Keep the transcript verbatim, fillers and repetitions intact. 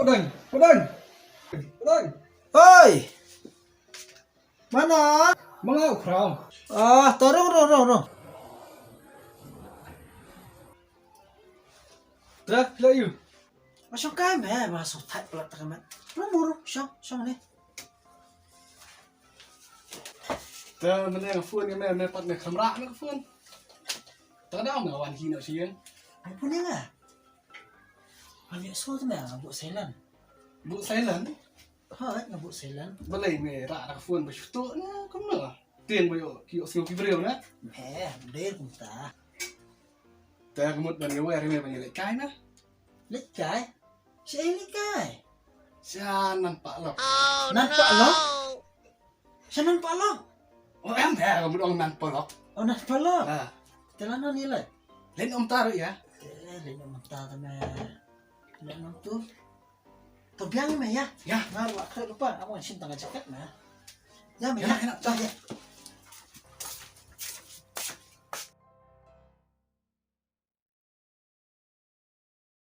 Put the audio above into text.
Padang, padang. Padang. Oi. Mana? Manga ukraw. Ah, to rung rung rung rung. Dah, pila yu. Ma shong kai me, ma so thait pala ta ka met. Rung rung rung, shong, shong ne. Te mynne nga phone ïa me, me pat me khlem rah me ka phone. Te ka dang me wan hi noh sha ïing. Ai phone ïa nga. Nga leh so te me nga buh silent. Buh silent? Hooid, nga buh silent. Balei me rah da ka phone ba shu tuh ne kumno? Tieng ba ïoh ki ïoh sngew ki briew ne? Em, dei kumta. Te ka mut ban ïa wer ïa me ban ïa leit kai me. Leit kai? Shaei leit kai? Sha Nan Pahlok. Nan Pahlok? Sha Nan Pahlok? Oh, em, eh, ka mut ong Nan Pahlok. Oh, Nan Pahlok. Ah. Te lano ngi leit? Leit ym ta ruh ïa. Eh, leit ym ta te me. Leit ym tu. To biang me ïa. Ïa. Nga ruh khreh lypa, nga wan shim tang ka jaket me. Ïa me ïa. Ïa, ïa, ïa.